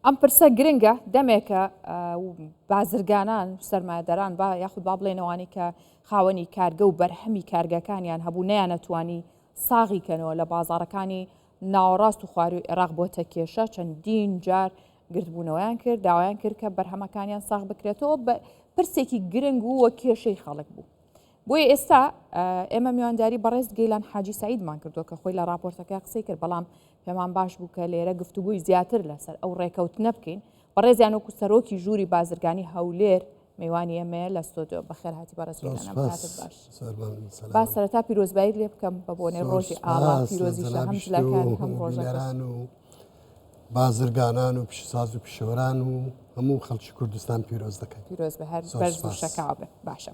ئەم پرسە گرنگە، دەمێکە بازرگانان و سەرمایەداران با یاخود با بڵێن ئەوانەی کە خاوەنی کارگە و بەرهەمی کارگەکانیان هەبوو نەیانەتوانی ساغی کەنەوە لە بازاڕەکانی ناوەڕاست و خواروی عێراق بۆتە کێشە چەندین جار گردبوونەوەیان کرد داوایان کرد کە بەرهەمەکانیان ساغ بکرێتەوە بە پرسێکی گرنگ و وە کێشەی خەڵک بوو. بۆیە ئێستا ئێمە میوانداری بەڕێز گەیلان حاجی سعیدمان کردووە کە خۆی لە راپۆرتەکە قسەی کرد بەڵام پێمان باش بوو کە لێرە گفتوگوی زیاتر لەسەر ئەو ڕێکەوتنە بکەین بەڕێزیان وەکو سەرۆکی ژووری بازرگانی هەولێر میوانی ئێمەیە لە ستۆدیۆ بەخێر هاتی بەڕێز گەیلان کاتت باش با سەرەتا پیرۆزباییت لێ بکەم بە بۆنەی ڕۆژی ئاڵا پیرۆزیشە هەم جلەکان هەم ڕۆژەکەش. بازرگانان و پیشەساز و پیشەوەران و هەموو خەڵکی کوردستان پیرۆز دەکەین. پیرۆز بە هەر بەرز و شەکاو بێ. باشە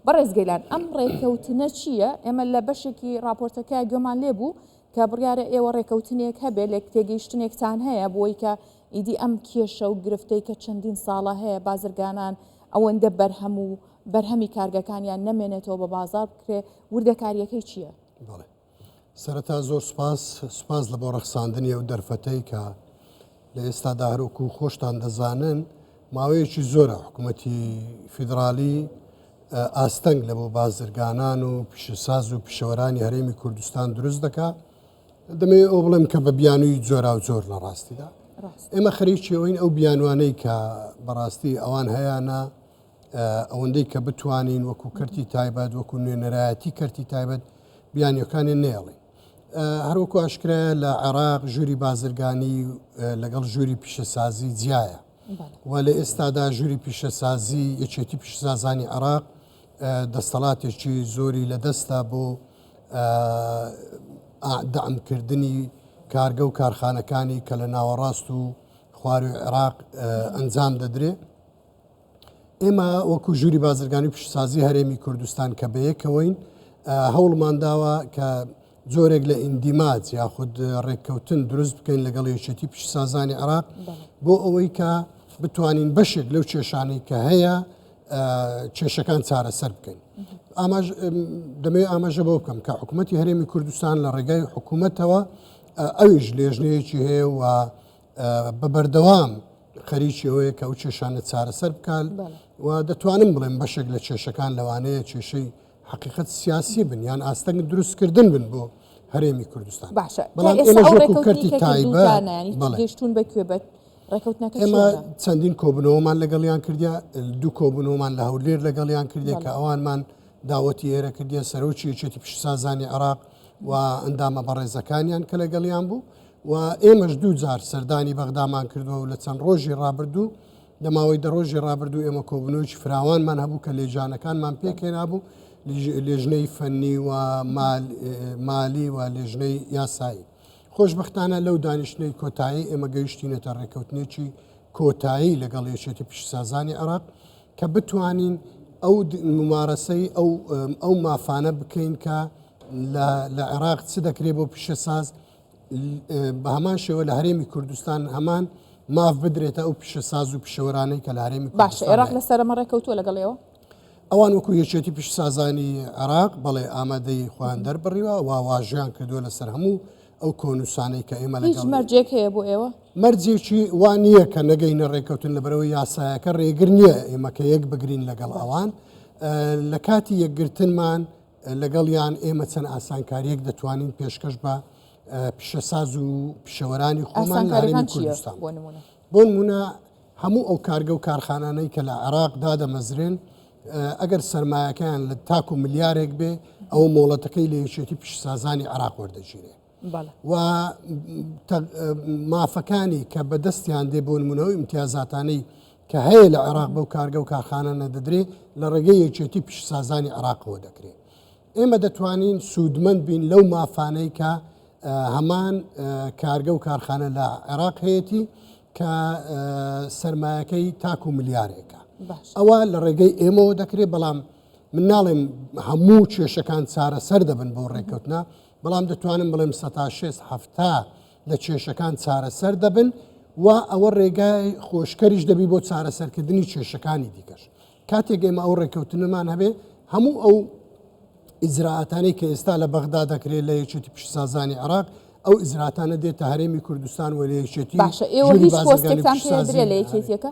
بەڕێز گەیلان ئەم ڕێکەوتنە چییە؟ ئێمە لە بەشێکی ڕاپۆرتەکە گوێمان لێ بوو کە بڕیارە ئێوە ڕێکەوتنێک هەبێ لێک تێگەیشتنێکتان هەیە بۆی کە ئیدی ئەم کێشە و گرفتەی کە چەندین ساڵە هەیە بازرگانان ئەوەندە بەرهەم و بەرهەمی کارگەکانیان نەمێنێتەوە بە بازار بکرێ وردەکاریەکەی چییە؟ بەڵێ سەرەتا زۆر سوپاس، سوپاس لە بۆ ڕەخساندنی ئەو دەرفەتەی کە لە ئێستادا هەروەکو خۆشتان دەزانن ماوەیەکی زۆرە حکوومەتی فیدراڵی ئاستەنگ لە بۆ بازرگانان و پیشەساز و پیشەوەرانی هەرێمی کوردستان دروست دەکا دەمەوێت ئەو بڵێم کە بە بیانووی جۆرا و جۆر لە ڕاستیدا ئێمە خەریکی ئەوین ئەو بیانوانەی کە بەڕاستی ئەوان هەیەە ئەوەندەی کە بتوانین وەکو کەرتی تایبەت وەکو نوێنەرایەتی کەرتی تایبەت بیانیەکانیان نێڵین هەروەکو ئاشکرایە لە عێراق ژووری بازرگانی لەگەڵ ژووری پیشەسازی جیایە و لە ئێستادا ژووری پیشەسازی یەکێتی پیشەسازانی عێراق دەستەڵاتێکی زۆری لە دەستە بۆ دەعمکردنی کارگە و کارخانەکانی کە لە ناوەڕاست و خواروی عێراق ئەنجام دەدرێت ئێمە وەکو ژووری بازرگانی و پیشەسازی هەرێمی کوردستان کە بەیەکەوەین هەوڵمان داوە کە جۆرێک لە ئیندیماج یاخود ڕێککەوتن دروست بکەین لەگەڵ یەکێتی پیشسازانی عراق بۆ ئەوەی کە بتوانین بەشێک لەو کێشانەی کە هەیە کێشەکان چارەسەر بکەین ئاماژ دەمەوێت ئاماژە بۆ بکەم کە حکوومەتتی هەرێمی کوردستان لە ڕێگای حکوومەتەوە ئەویش لێژنەیەکی هەیە و بە بەردەوام خەریکی ئەوەیە کە ئەو کێشانە چارەسەر بکات و دەتوانم بڵێم بەشێک لە کێشەکان لەوانەیە کێشەی حقیقت سیاسی بن یان ئاستەنگ دروستکردن بن بۆ هەرێمی کوردستان باشە بەڵام ئێمە وەکو کەرتی تایبەت گەیشتون بە کوێ بە ڕێکەوتنەکە ئێمە چەندین کۆبنەوەمان لەگەڵیان کردیا دوو کۆبنەوەمان لە هەولێر لەگەڵیان کردێ کە ئەوانمان داوەتی ئێرە کردیە سەرۆکی یەکێتی پیشەسازانی عێراق و ئەندامە بەڕێزەکانیان کە لەگەڵیان بوو و ئێمەش دوو جار سەردانی بەغدامان کردووە و لە چەند ڕۆژی ڕابردوو لە ماوەی دە ڕۆژی ڕابردوو ئێمە کۆبوونەوەیەکی فراوانمان هەبوو کە لێژانەکانمان پێکهێنابوو لێژنەی فەنی و مالی و لێژنەی یاسایی خۆشببختانە لەو دانیشتنەی کۆتایی ئێمە گەیشتینەتە ڕێککەوتنێکی کۆتایی لەگەڵ یەکێتی پیشسازانی عێراق کە بتوانین ئەو ممارەسەی ئەو ئەو مافانە بکەین کە لە عێراق چ دەکرێت بۆ پیشەساز بە هەمان شێوە لە هەرێمی کوردستان هەمان ماف بدرێتە ئەو پیشەساز و پیشەوەرانەی کە لە هەرێمی باشە عێراق لەسەر ئەمە ڕێکەوتووە لەگەڵ ئێوە؟ ئەوان وەکو یەکێتی پیشسازانی عێراق بەڵێ ئامادەی خۆیان دەربڕیوە و واژیان کردووە لەسەر هەموو ئەو کۆنووسانەی کە ئێمە لەگەڵ مەرجێک هەیە بۆ ئێوە؟ مەرجێکی وا نییە کە نەگەینە ڕێککەوتن لەبەرەوەی یاسایەکە ڕێگر نییە ئێمە کە یەک بگرین لەگەڵ ئەوان لە کاتی یەکگرتنمان لەگەڵیان ئێمە چەند ئاسانکارییەک دەتوانین پێشکەش بە پیشەساز و پیشەوەرانی خۆمان لە هەرێمی کوردستان بۆ نمونە هەموو ئەو کارگە و کارخانانەی کە لە عێراق دادەمەزرێن ئەگەر سرمایەکەیان لە تاکو ملیارێک بێ ئەو مۆڵەتەکەی لە یەکێتی پیشسازانی عێراق وەردەگیرێ و مافەکانی کە بەدەستیان دێ بۆ نمونەوە ئیمتیازاتانەی کە هەیە لە عێراق بەو کارگە و کارخانانە دەدرێ لە ڕێگەی یەکێتی پیشسازانی عێراقەوە دەکرێت. ئێمە دەتوانین سوودمەند بین لەو مافانەی کە هەمان کارگە و کارخانە لە عێراق هەیەی کە سرمایەکەی تاکو ملیارێکە. ئەوە لە ڕێگەی ئێمەوە دەکرێت بەڵام من ناڵێم هەموو کێشەکان چارەسەر دەبن بۆ ڕێککەوتنە بەڵام دەتوانم بڵێم سەتا شێست حەفتا لە کێشەکان چارەسەر دەبن و ئەوە ڕێگای خۆشکەریش دەبی بۆ چارەسەرکردنی کێشەکانی دیکەش کاتێک ئێمە ئەو ڕێککەوتنەمان هەبێ هەموو ئەو ئیجرائاتانەی کە ئێستا لە بەغدا دەکرێت لە یەکێتی پیشەسازانی عێراق ئەو ئیجراتانە دێتە هەرێمی کوردستان و لە یەکێتی باشە ئێوە ژووری هیچ بازرگانی پۆستێکتان پێ پیشەسازی درێ لە یەکێتیەکە؟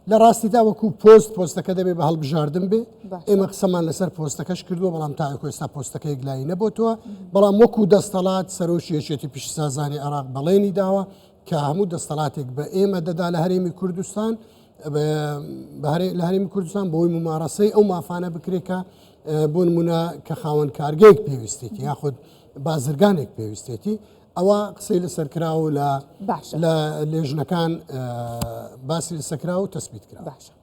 لە ڕاستیدا وەکو پۆست پۆستەکە دەبێ بە هەڵبژاردن بێ باشە. ئێمە قسەمان لەسەر پۆستەکەش کردووە بەڵام تاوەکو ئێستا پۆستەکە یەکلایی نەبۆتەوە بەڵام وەکو دەستەڵات سەرۆکی یەکێتی پیشەسازانی عێراق بەڵێنی داوە کە هەموو دەستەڵاتێک بە ئێمە دەدا لە هەرێمی کوردستان لە هەرێمی کوردستان بۆی ممارەسەی ئەو مافانە بکرێت کە بۆ نمونە کە خاوەن کارگەیەک پێویستێتی یاخود بازرگانێک پێویستێتی ئەوە قسەی لەسەر کرا و لە باشە لە لێژنەکان باسی لەسەر کرا و تەسبیت کرا. باشە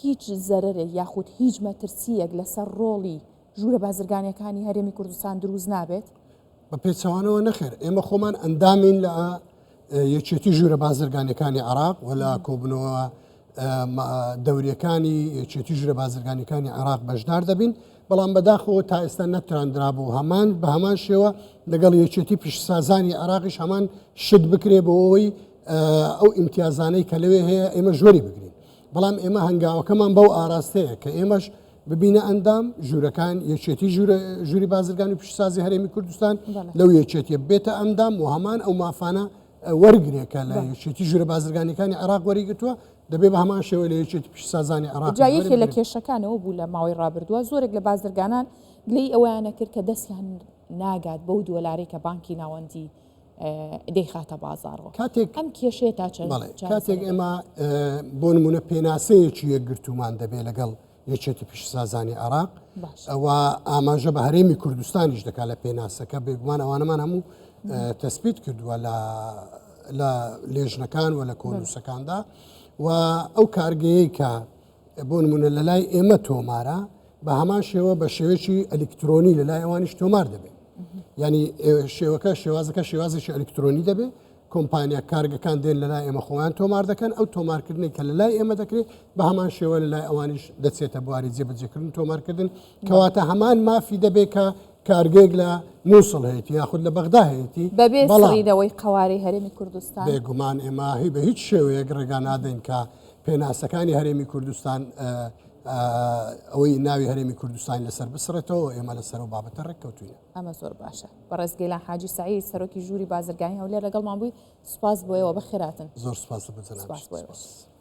هیچ زەرەرێک یاخود هیچ مەترسییەک لەسەر ڕۆڵی ژوورە بازرگانیەکانی هەرێمی کوردستان دروست نابێت؟ بە پێچەوانەوە نەخێر، ئێمە خۆمان ئەندامین لە یەکێتی ژوورە بازرگانیەکانی عێراق و لە کۆبوونەوە دەوریەکانی یەکێتی ژوورە بازرگانیەکانی عێراق بەشدار دەبین، بەڵام بەداخەوە تا ئێستا نەتراندرابوو هەمان بە هەمان شێوە لەگەڵ یەکێتی پیشەسازانی عێراقیش هەمان شت بکرێ بۆ ئەوەی ئەو ئیمتیازانەی کە لەوێ هەیە ئێمە ژۆری بگرین بەڵام ئێمە هەنگاوەکەمان بەو ئاراستەیە کە ئێمەش ببینە ئەندام ژوورەکان یەکێتی ژووری بازرگانی و پیشەسازی هەرێمی کوردستان لەو یەکێتیە بێتە ئەندام و هەمان ئەو مافانە وەرگێ کە لە یەکێتی ژوورە بازرگانیەکانی عێراق وەریگرتووە دەبێ بە هەمان شێوە لە یەکێتی پیشەسازانی عێراق جا یەکێ لە کێشەکانەوە بوو لە ماوەی ڕابردووە زۆرێک لە بازرگانان گلەی ئەوەیانە کرد کە دەستیان ناگات بەو دۆلارەی کە بانکی ناوەندی دەیخاتە بازاڕەوە. کاتێک ئەم کێشەیە تا چەند بەڵێ کاتێک ئێمە بۆ نمونە پێناسەیەکی یەکگرتوومان دەبێت لەگەڵ یەکێتی پیشەسازانی عێراق ئەوە ئاماژە بە هەرێمی کوردستانیش دەکات لە پێناسەکە بێگومان ئەوانەمان هەموو تەسبیت کردووە لە لە لێژنەکان و لە کۆنووسەکاندا و ئەو کارگەیەی کە بۆ نمونە لە لای ئێمە تۆمارە بە هەمان شێوە بە شێوەیەکی ئەلیکترۆنی لە لای ئەوانیش تۆمار دەبێت ینی شێوەکە شێوازەکە شێوازێکی ئەلیکترۆنی دەبێت کۆمپانیا کارگەکان دێن لە لای ئێمە خۆیان تۆمار دەکەن ئەو تۆمارکردنی کە لە لای ئێمە دەکرێت بە هەمان شێوە لە لای ئەوانیش دەچێتە بواری جێبەجێکردن تۆمارکردن کەواتە هەمان مافی دەبێت کە کارگەیەک لە مووسڵ هەیەی یاخود لە بەغدا هەیەی بەبێ سڕینەوەی قەوارەی هەرێمی کوردستان بێگومان ئێمە هی بە هیچ شێوەیەک ڕێگا نادەین کە پێناسەکانی هەرێمی کوردستان ئەوەی ناوی هەرێمی کوردستان لەسەر بسڕێتەوە ئێمە لەسەر و بابەتە ڕێککەوتوینە. ئەمە زۆر باشە. بەڕێز گەیلان حاجی سەعید سەرۆکی ژووری بازرگانی هەولێر لەگەڵمان بووی سوپاس بۆ ئێوە بەخێراتن. زۆر سوپاس لە بۆ جەنابیشت. سوپاس بۆ ئێوەش. سوپاس.